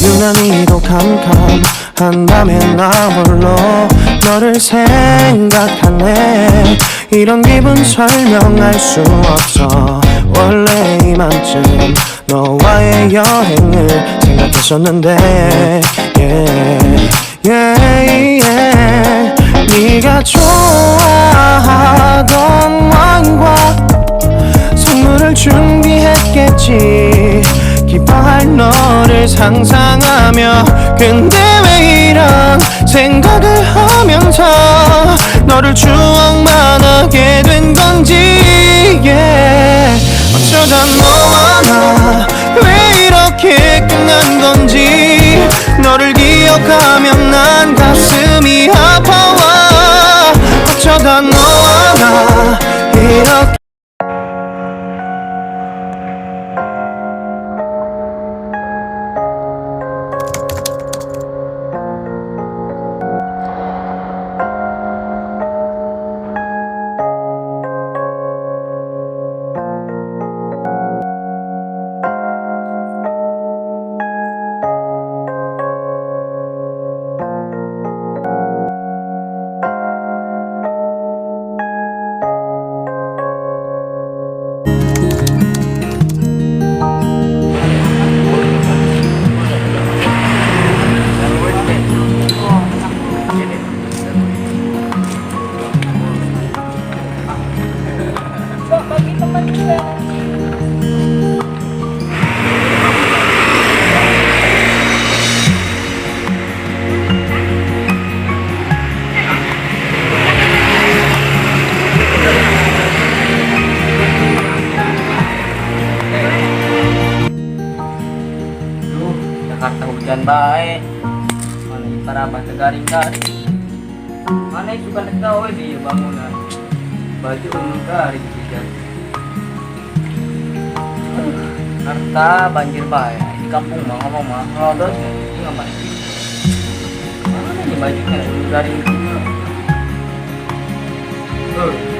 유난히도 캄캄한 밤에 나 홀로 너를 생각하네. 이런 기분 설명할 수 없어. 원래 이맘쯤 너와의 여행을 생각했었는데 yeah, yeah, yeah. 네가 좋아하던 왕과 선물을 준비했겠지. 기뻐할 너를 상상하며 근데 왜 이런 생각을 하면서 너를 추억만 하게 된 건지 yeah. 어쩌다 너와 나 왜 이렇게 끝난 건지 너를 기억하면 난 가슴이 아파와 어쩌다 너와 나 이렇게 Bagi teman juga. Duh, Jakarta hujan bae. Mana ieu parabah teu garing-garing. Mana ieu suka dek we di ieu bangunan. Baju nu garing hujan. Jakarta banjir bae. Di kampung mah ngomong mah ngelodot ini nggak banjir. Mana nih bajunya nu garing juga. Garing.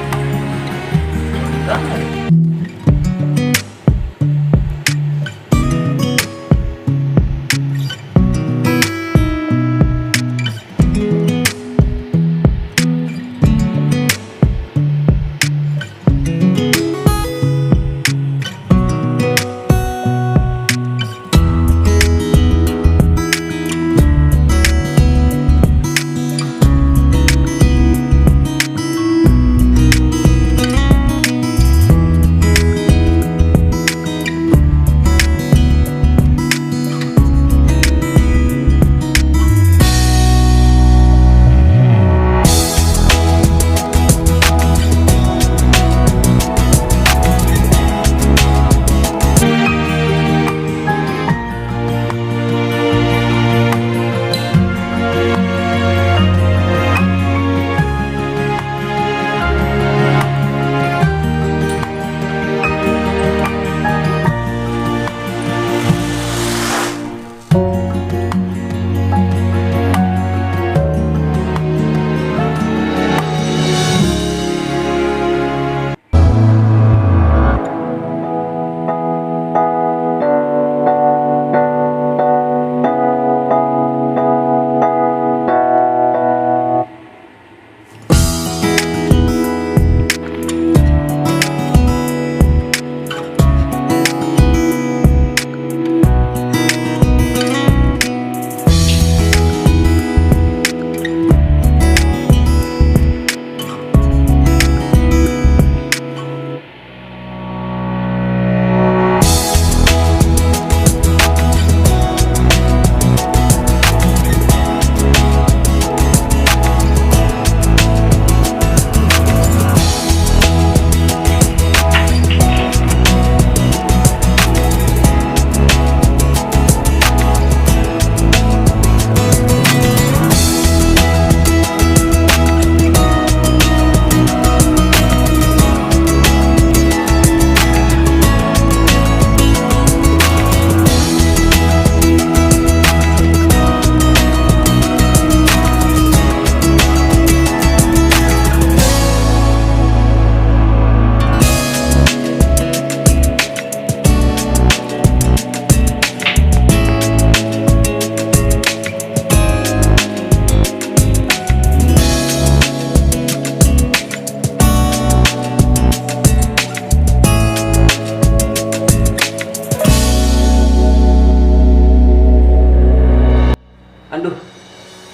Aduh,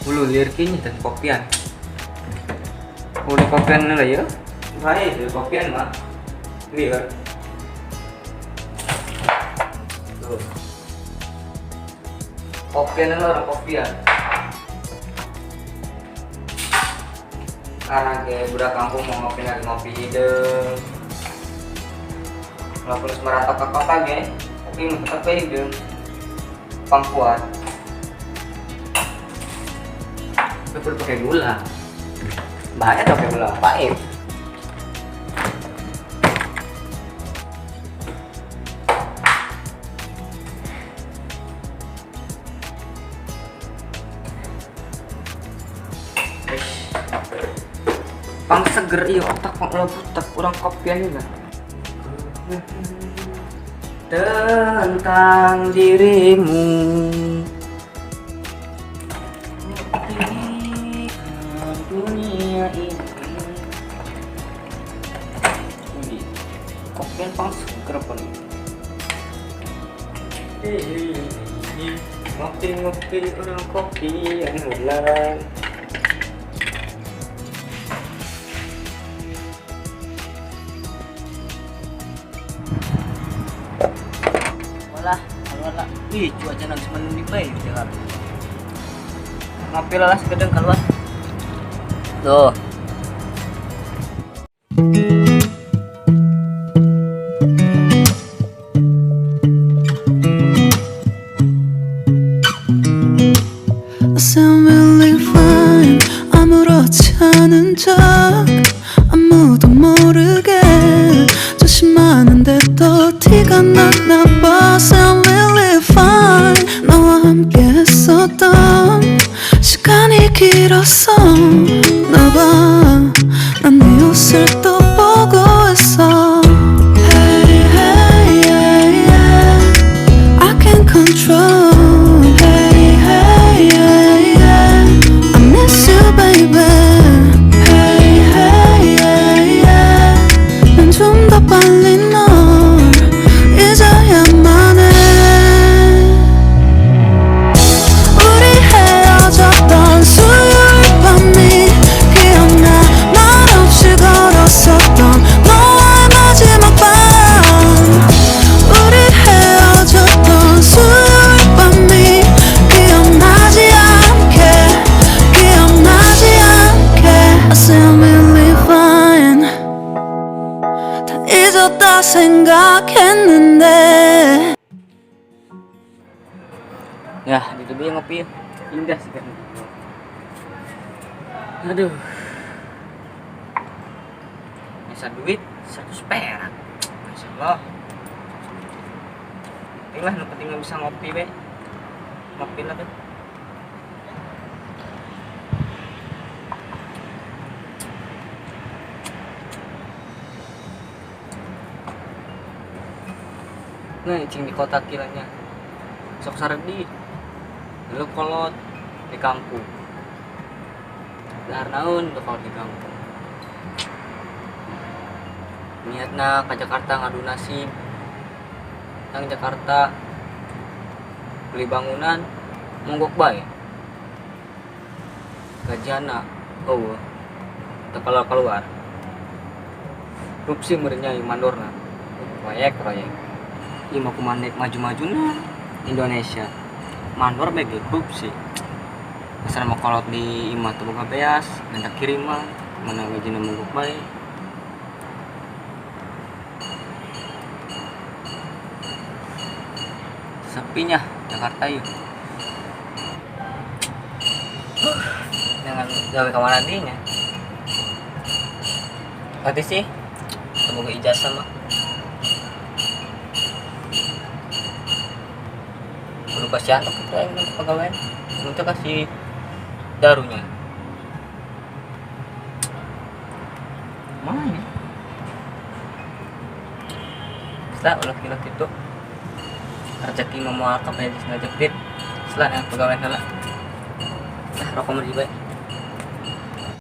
hulu lieur kieu nya teh kopian. Hulu kopian lah ya. Bae di kopian mah. Lieur. Tuh. Kopian lah orang kopian. Karena kayak budak kampung mau ngopi lagi ngopi hideung. Walaupun geus merantau ke kota ge, tapi mah tetep we hideung. Pangkuat. Tapi perlu pakai gula. Bahaya tuh pakai gula, pahit. Pang seger iya otak pang ulah butak urang kopian juga. Tentang dirimu. Buktikan dunia ini. Ini kopian pang seger apa nih? Ngopi-ngopi orang kopian ulang. Walah, keluar lah. Wih, cuaca nang mendung bae di Jakarta. Ngopi lah sekedeng keluar. Tuh. I sound really fine. 아무렇지 않은 척 아무도 모르게 조심하는데 또 티가 났나 봐. Sound really fine. 너와 함께 했었던 시간이 길었었나 봐. 난 네 옷을 또 보고 있어. Hey, hey, yeah, yeah. I can control. Hey, hey, yeah, yeah. I miss you, baby. Hey, hey, yeah, yeah. 난 좀 더 빨리 널 잊어야만 해. 우리 헤어졌던 수요일 밤이 기억나. 말없이 걸었었던 너와의 마지막 밤. 우리 헤어졌던 수요일 밤이 기억나지 않게, 기억나지 않게. I sound really fine. 다 잊었다 생각했는데. Ya, gitu dia ngopi. Indah sih kan. Aduh. Bisa duit 100 perak. Masya Allah. Penting lah, yang penting nggak bisa ngopi be. Ngopi lah tuh. Nah, cing di kota kiranya. Sok sardi. Dulu kolot di kampung. Dahar naon tuh kolot di kampung. Niatna ke Jakarta ngadu nasib. Nang Jakarta beli bangunan monggok bae. Gajana eueuh. Teu keluar-keluar. Korupsi meureun nya ieu mandorna. Proyek-proyek. Ieu mah kumaha nek maju-majuna Indonesia. Mandor bae ge korupsi. Asal mah kolot di imah teu boga beas, minta kiriman, mana gajina monggok bae. Sepinya Jakarta yuk. Jangan gawe ka mana deui nya. Berarti sih teu boga ijazah mah. Kudu kasihan tuh kita yang pegawai. Untuk kasih darunya. Mana? Setelah ulah kira gitu. Rezeki mau moal kabeh geus ngajepit. Setelah yang pegawai heula. Nah, rokok mah bae.